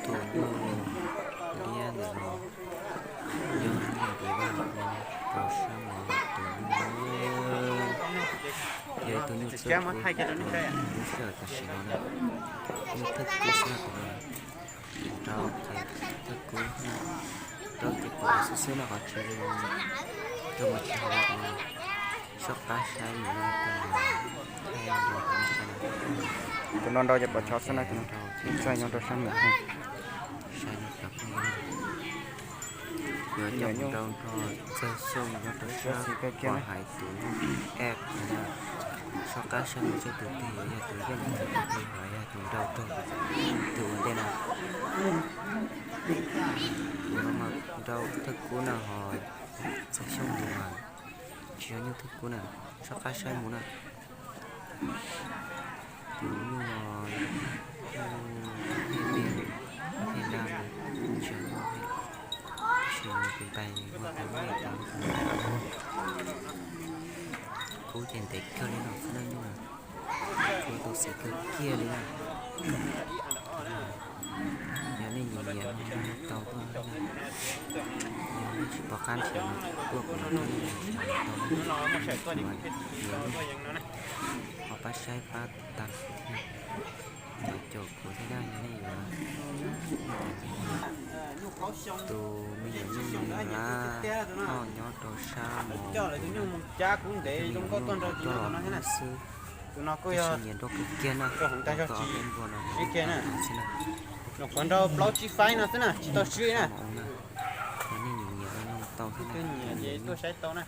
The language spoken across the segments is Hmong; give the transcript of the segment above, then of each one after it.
Tus nyuj liab ntawm no yog nyiaj npis vaj rau sab no, tus nyuj yog ib tug nyuj txawj kub, lub sij hawm tam sim no na, nyuj thawj kub xwb na tus no. Rau ces thawj kub, rau ces pom xwb xwb no qhov tsis zoo, rau mas tsis haum tus no. Soj qab saib mus no, tus no nrau ces pom tshov xwb na, ib txog nyob rau sab mus. Saib no cov phooj ywg, yuav coj mus nrau nrog Ntxawg Xyooj nyob rau sab Huam Hais tus app no. Soj qab saib mus seb tus twg yuav yog tus yeej tus twg los yog tus nrau raug tus ua ntej na. Tus no mas nrau thawj kub na ho Ntxawg Xyooj tus mas tsis yog nyuj thawj kub na. Soj qab saib mus na. Tus nyuj no nyuj pheej liab, pheej dab, tsis yog nyuj pheej, tab sis nws tus ntais ua tau nyuj tau. Kub ces ntev kawg li no xwb na nyuj na. Kub tus xim kawg kiag li na. Yog nej nyiam nyiam no tau tuaj na. Yog nej tsis pom qab nrhiav no tuaj kuv mam coj nej mus nrhiav tau na. Ho pab saib pab tag thiab, mam caum kuv thiab na yog nej yuav. Tus me nyuam nyuj no na, ho nyob rau sab Moos Ua, tus me nyuam nyuj coj los xwb. Tab sis nyiam nrau kawg kiag na, tau ob peb npua no xwb na. Nrau plaub tsib faib no xwb na, tsis tau swb na. Yog nej nyiam nyiam no tau thiab na.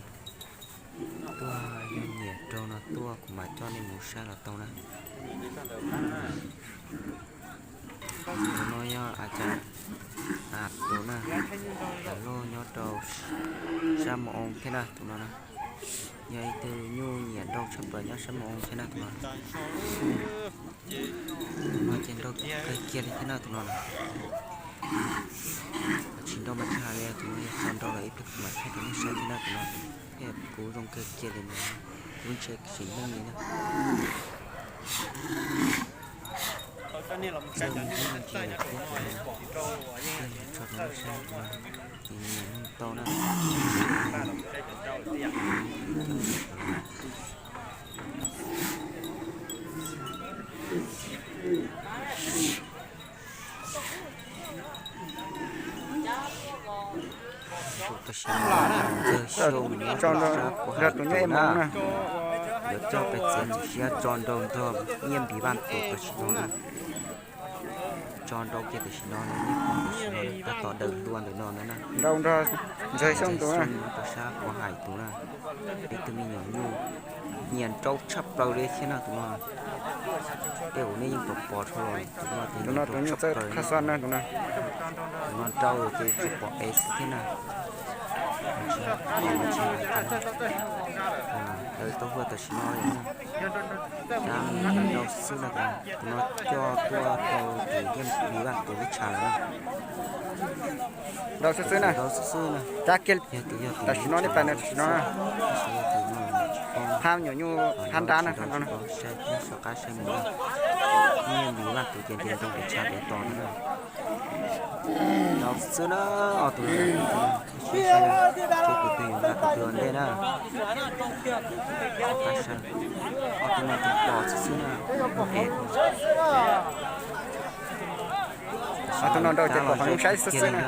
Tuaj yog nyiam rau no tuaj kuv mam coj nej mus saib los tau na. Tus no yog a cas, a tus na, tas loj nyob rau sab Moos Ua thiab na tus no na. Yog ib tug nyuj nyiam nrau tshaj plaws nyob sab Moos Ua thiab na tus no. Tus no ces nrau kawg kiag li thiab na tus no na. Tsis nrau mas tsis hais li, tus no yog tso nrau lawm ib pliag kuv mam thaij rau nej saib thiab na tus no. Thiab kuv zoo kawg kiag li no, lub ntsej sim neej li na. Txawj mus ib ntsis lawm thiab tus no, tso rau nej saib tus no, ces nyiam no tau na. Tam sim no Ntxawg Xyooj nyob rau sab Huam Hais tus na, yuav coj pes txiav txim siab tso nrau nrog Nyiaj Npis Vaj tus tam sim no na. Tso nrau kiag tam sim no, nej pom tam sim no tab tom daws dua ntawm no na. Nrau nrog Ntxawg Xyooj tus na, nyob rau sab Huam Hais tus na. Ib tug me nyuam nyuj nyiam nrau tshaj plaws li thiab na tus no. Tej uas nej yeej pom pom dhau los tus no, tus no tus nyuj txawj qha xaj na tus no. Tus no nrau ces tsis pom es xwb thiab na. Tsis pom tsis hais, daws tau huaj tam sim no li na. Sab nrau xwb no, tus no coj tuaj rau tus Nyiaj Npis Vaj tus lub tshav lawm na. Nrau xwb xwb na, nrau xwb xwb na. Cab kiag tam sim no nej pais no tam sim no na. Phab nyuam nyuj phab nrab na, phab nrab na. Saib thiab soj qab saib mus na. Nyiaj Npis Vaj tus ces nres ntoo pes tshav pes tos no na. Nrau xwb na, ob tug no, seb tus twg yuav nqa tus twg ua ntej na. Ob tug no tus pom xwb xwb na. Ob tug no nrau ces pom qhov zoo saib xwb xwb na.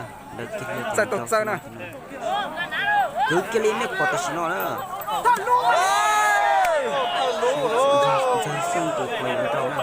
Txawj tau txawj na. Kwv kiag li nej pom tam sim no na. Ntxawg Xyooj tus pom nrau na.